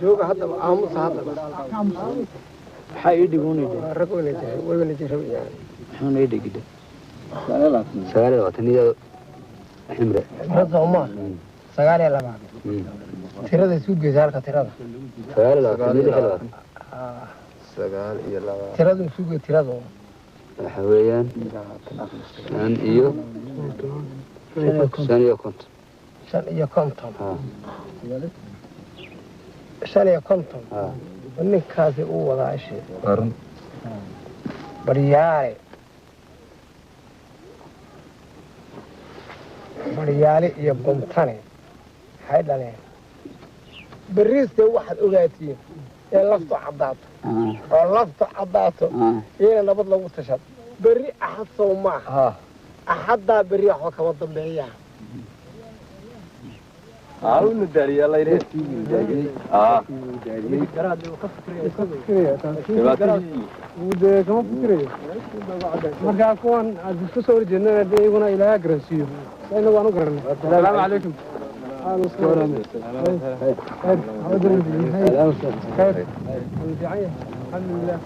Jooga haddaba, aamusa haddaba. Maxaa ii dhiguunayde? Rag wayna jiray, wayna jirabayaan. Muxuuna ii dhigidhe? 29 iyo ximre. Ximre soomaa 29 tirada isku geysa halka tirada. 29 iyo 26. 29. Tiradu isku gey tiradu. Waxa weeyaan 5 iyo 55. 55. Ha. 55. Ha. Ninkaasi uu wadaa ishii. Waa run. Baryaale, baryaale iyo buntane maxay dhaleen? Beriiste waxaad ogaatiin ee laftu caddaato oo laftu caddaato iyana nabad lagu tashad. Berri axad sow maaha? Axaddaa berri waxba kama dambeeyaa. Una daariya layre. Dee kama fikirayo markaa kuwan aad isku soo horjeednana, dee iyaguna Ilaaha garansiiyo sa inagu aan u garanay. Asalaamu calaykum. Khayr, alxamdulilah.